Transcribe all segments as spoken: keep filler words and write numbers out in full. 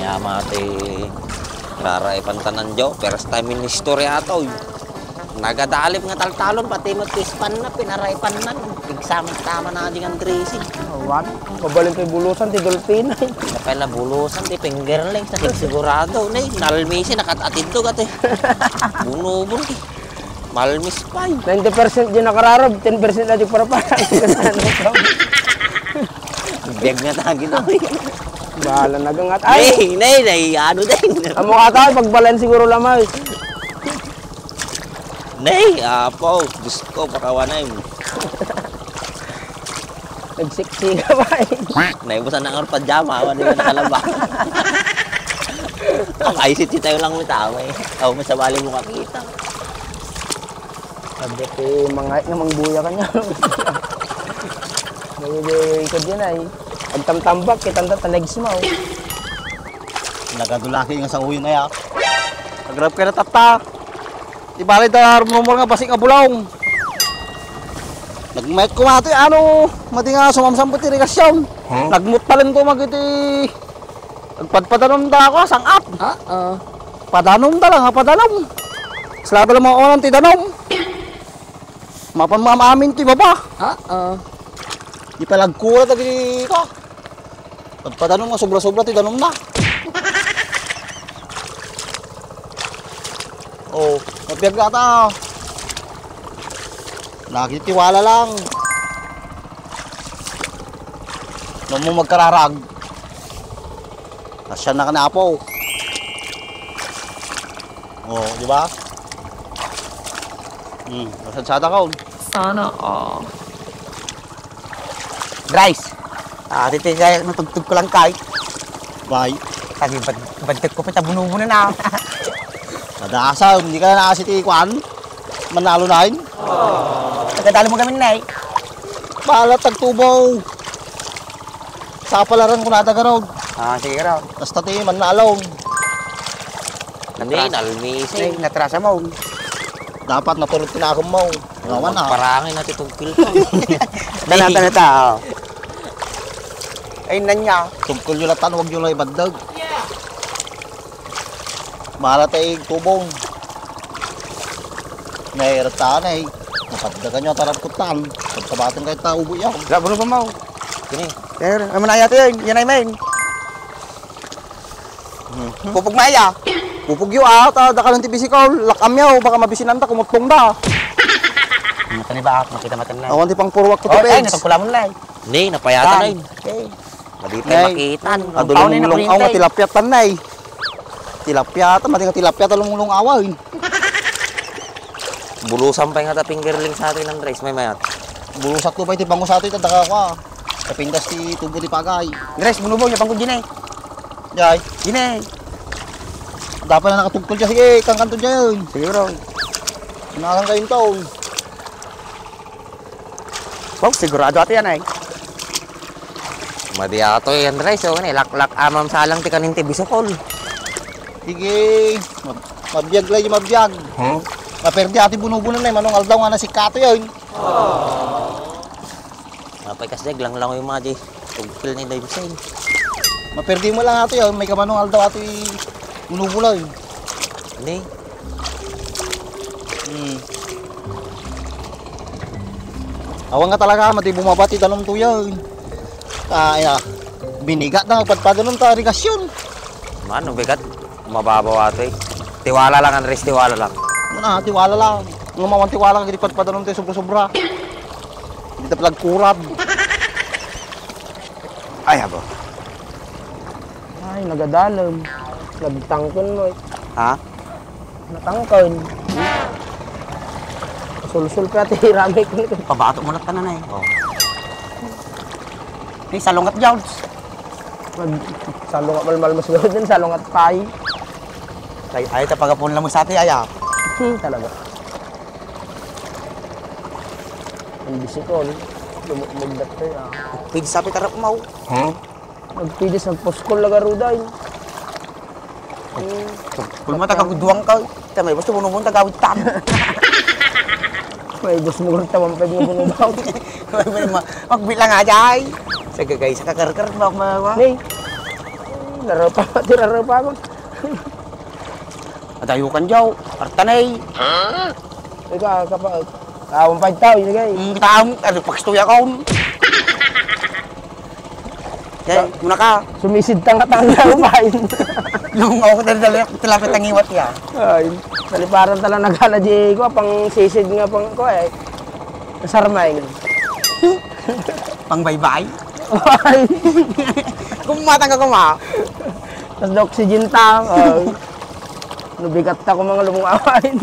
Ania met ti raraipan tanan, Jo. First time in history ato. Nagadalip nga taltalon, pati met ti span na, pinaraipan na. Pigsama tama na di nga dressing. Awan, mabalin ti bulusan, ti dolphin. Kaya na bulusan, ti fingerling, sa sigurado, ne, nalmisi, nakatatiddog, ate. Bunubon, ti. Malmis pay. Ninety percent di nakararab, ten percent na di parapara. Biag nga tagi na. Bahala na gangat. Ay! Nay, nay, nay, ano din? Amo ka tayo, pagbalan siguro lamay. Nay, apo, Diyos ko, pakawanay mo. Nagsiksi ka ba eh? Naibusan na nga pajama, awan di ka nakalaba. Ang I C T tayo lang mo tama eh. Ako mo sa bali mo kakita. Sabi ko, mga nga mangbuya ka niya. Nagigigay ka dyan ay. Agtamtambak, kitang ta legs mo. Nagadulaki nga sa uyo na ya. Agrab ka na tata. Ibalik da rumor nga basik nga bulong. Nagmayat ko mati, ano, mati nga sumamsam ko ti irigasyon. Huh? Nagmutpalen ko mag iti, nagpadpadanom da ako, sangap. Ah, ah. Padanom da lang, ah, padanom. Sila da lang mga onan ti danom. Mapan mo amin ti baba. Ah, ah. Di pa lagkura ta gini ka. Pagpadanom nga sobra-sobra ti danumna. Oh, mabiag ata. Lagi ti wala lang. No mo magkararag. Asya na kanapo. Oh, di ba? Hmm, nasadsada ka, oh. Sana all. Bryce. Ah, titi kaya natugtog ko lang kay. Bay. Sabi, bad-, badtag ko pa, tabunubo na na. Madasa, hindi ka na nakasiti, kwan? Manalo na yun? Tagadalo mo kami, Nay. Bahala, tagtubaw. Sa palaran ko nata, Garod. Ah, sige, Garod. Basta ti, manalo. Hindi, Natras-, nalmisi. Nay, natrasa mo. Dapat naturot tinakam mo. Naman, ah. Parangay na ti tugkil ko. Tana, tana, ta, oh. Ay, nanya. Tugkol nyo latan, huwag nyo lang ibagdag. Bahala tayo tubong. Nahirap taan eh. Napaddagan nyo, tarap ko tan. Pagkabatang kayo ta, ubo yan. Wala, buno pa, Mau. Kini. Pero, naman ayat yun. Yan ay main. Mhm. Pupog maya. Pupog yu, ah, ta, dakalan ti bisikol. Lakam yaw, baka mabisinanda, kumuttong da. Ano ka ni ba? Makita matan na. Awan ti pangpurwak ko ti Ay, page. Natagkulaman na eh. Ni, napayatan na Tan. Eh. Madi tayo Nay. Makitan. Ang Adulong pauni na mulong aw, kuryente. Tilapia tan na eh. Tilapia, ta, madi nga tilapia, ta lumulong awa eh. Bulusan pa nga ta fingerling sa atin, Andres, may mayat. Bulusak to pa iti bango sa atin, ta daka ko ah. Kapintas ti tubo ti pagay. Andres, bunubo, yung pangkod dyan eh. Jay. Dyan eh. Dapat na nakatugkol dyan. Sige, kangkanto dyan. Sige, bro. Nakakang kayong taon. Wow, sigurado ato yan ay. Madi ato yan, Andres. So, ni, laklak amam salang ti kanin ti bisukol. Sige. Mab-, mabiyag lang yung mabiyag. Huh? Maperdi ati bunubunan na, manong aldaw nga nasikato yun. Napay kas deg lang lang yung mga di. Tugpil ni Dave Singh. Maperdi mo lang ato yun, may kamanong aldaw ato yung bunubunan. Hindi. Hmm. Awan nga talaga, mati bumaba ti danum tuya. Ah, ya. Binigat na, pagpadanom ta, irigasyon. Mano, bigat. Mababaw ato eh. Tiwala lang, Andres, tiwala lang. Ano na, tiwala lang. Nga mawan tiwala, hindi pagpadanom tayo sobra-sobra. Hindi ta palagkurad. Ay, abo. Ay, nagadalem. Nagtangken mo eh. Ha? Natangken. Sulsul ka, ti ramay ko. Pabato mo na tanan eh. Oh. Ni salungat, George. Mag-, salungat malmalmas gawin din, salungat pay. Ay, ay, tapagapon lang mo sa ati, ay, ah. Hmm, talaga. Ang bisikol, lumukmog dati, ah. Pwede sa pitarap mo. Huh? Nagpidis, nagpuskol, lagaruday. Hmm. Kung mata kaguduang ka, ta may gusto mo naman tagawid tam. May gusto mo kang tawang pwede mo bunubaw. May, may ma-, magbilang nga, jay. Sa gagay, sa kakarkar, ma-, ma-, ma-. Nay. Narepa, ti narepa ko. Adayo kan diaw, artanay. Ika, kapa, kawan pa itaw, ini kay. Mm, taam, ano, pagstuya kaon. Kay, muna ka. Sumisid tang katanggal, bay. Nung ako, dali, dali, tilapit ang iwat niya. Ay, naliparan tala nagala di ko, pang sisid nga, pang ko, eh. Sarmay. Pang baybay. Ay. Kumatan ka kuma. Tas da oxygen ta. Ay. Nabigat ta ko mga lumungawan.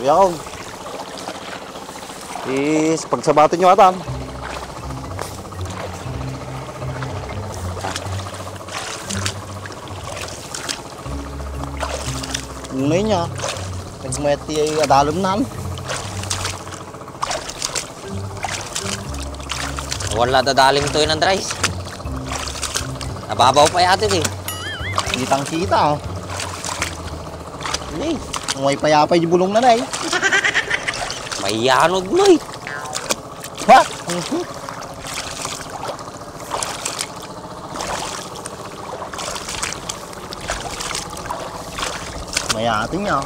Kuya Kong. Is, pagsabaton nyo atan. Ano yun niya? Nagmayat ti ay adalom nan. Wala dadalim to yun, Andres. Nababaw pa yata, eh. Kitang-kita, oh. Hindi. Umay payapay di bulong na, nay. Mayanod mo, eh. Ha? Mayating niya.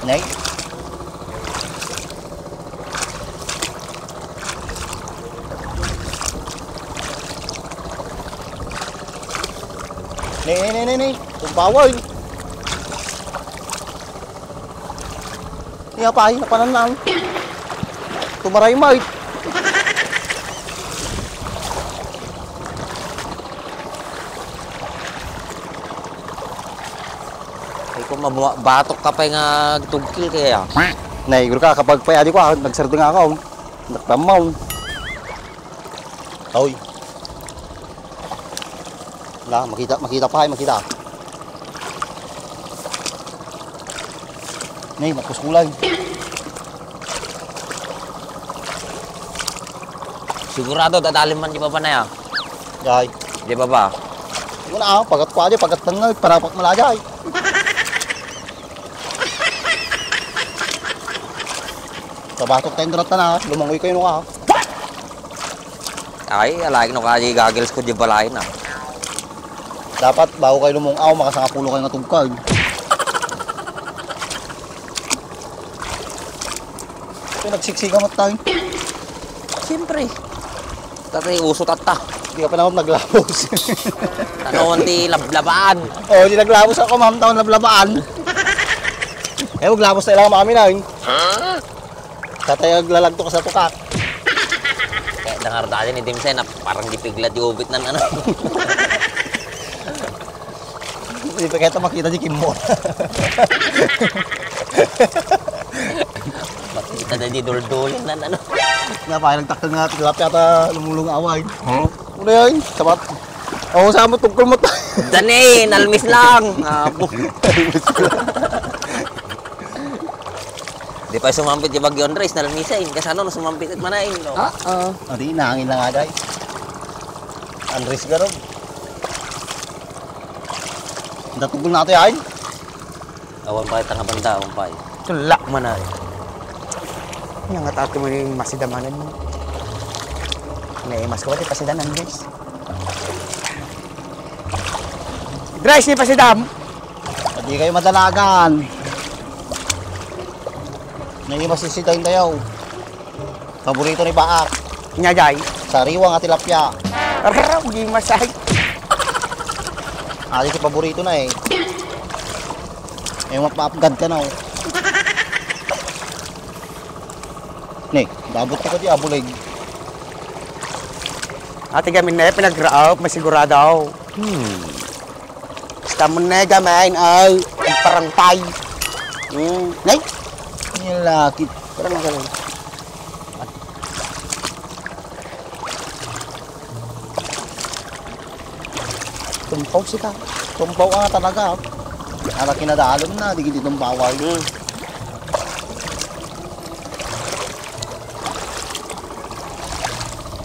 Nay. Nay, nay, nay, nay, nay. Tumpaway. Iya pa, ay, napananang. Tumaray mo, eh. Ay, kung mabuha-, batok ka pa nga tugkil kaya. Naigur ka, kapag payadi ko, ah, nagsardeng ako. Nakpamaw. Oy. Wala, makita, makita pa, ay, makita. Nay, makuskulay. Sigurado, dadalim man di baba na ya. Ay. Di baba. Siguro na, ah, pagat ko aja, pagat tanggal, parapak malajay. Sabatok tayong durat na, lumangoy kayo, no, ka. Ay, alaing no kaya goggles ko di balay na. Dapat bago kayo lumungaw, makasangapulo kayo nga tugkag. Ito, nagsiksiga mo tayo. Siyempre. Tatay, uso tatta. Hindi ka pa naman naglabos. Tanawan ti lablabaan. Oh, di naglabos ako, ma'am, taon lablabaan. Eh, maglabos na ilang kami na, eh. Tatay, aglalagto ka sa tukak. Eh, dangar dali ni Dimsay na parang di pigla di ubit nan ano. Hindi pa kita makita di Kimmo. Makita na di duldulin nan ano. Nga pa, nagtakal nga, tilapia ta lumulong away. Huh? Ano yan? Sabat. Oh, sa mo, tungkol mo tayo. Dani, nalmis lang. Abo. Di pa sumampit di Bagyo Andres, nalmisin. Kasano no sumampit it manain, no? Ah, ah. Adi, nangin lang agay. Andres garog. Natugol na ito yan. Awan pa itang banda, awan pa. Tulak man ay. Nga nga tato mo yung masidamanan mo. Naimas ko pati pasidanan, guys. Dres ni pasidam. Hindi kayo madalagan. Naimas si Siday tayo. Paborito ni Baak. Inya jay. Sariwa nga tilapia. Araraw, di masay. Ah, di paborito na eh. Eh, mapapagad ka na, oh. Ni, dabot ka di abulig. Ate kami na pinagraop, masigurado. Hmm. Basta mo na gamain, ay, ang parangpay. Hmm. Nay? Yung laki. Parang ako. Tumpaw sika. Tumpaw ka nga talaga, oh. Ara kinadalom na, di giti tumpaway. Hmm.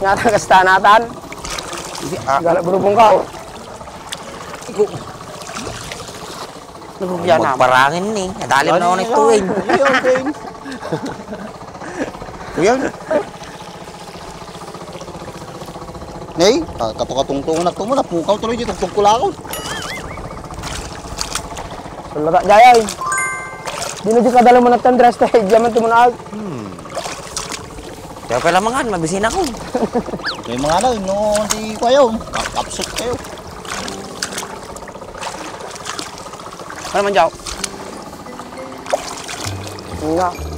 Nga, tagas tanatan. Hindi, ah. Gala, burubong ka, oh. Igo. Nagugyan na. Magparangin ni. Nadalim na ako nito, eh. Ayun, ayun. Ayun. Nay, ah, katukatungtungan ako mo, napukaw tuloy di tugtog ko lang ako. Sulata, Jayay. Dino di kadala mo nagtandres, te, diaman ti munaag. Hmm. Kaya pala mangan, mabisina ko. May mga ano, no, hindi ko ayaw. Kapsot kayo. Ano man, Jaw? Nga.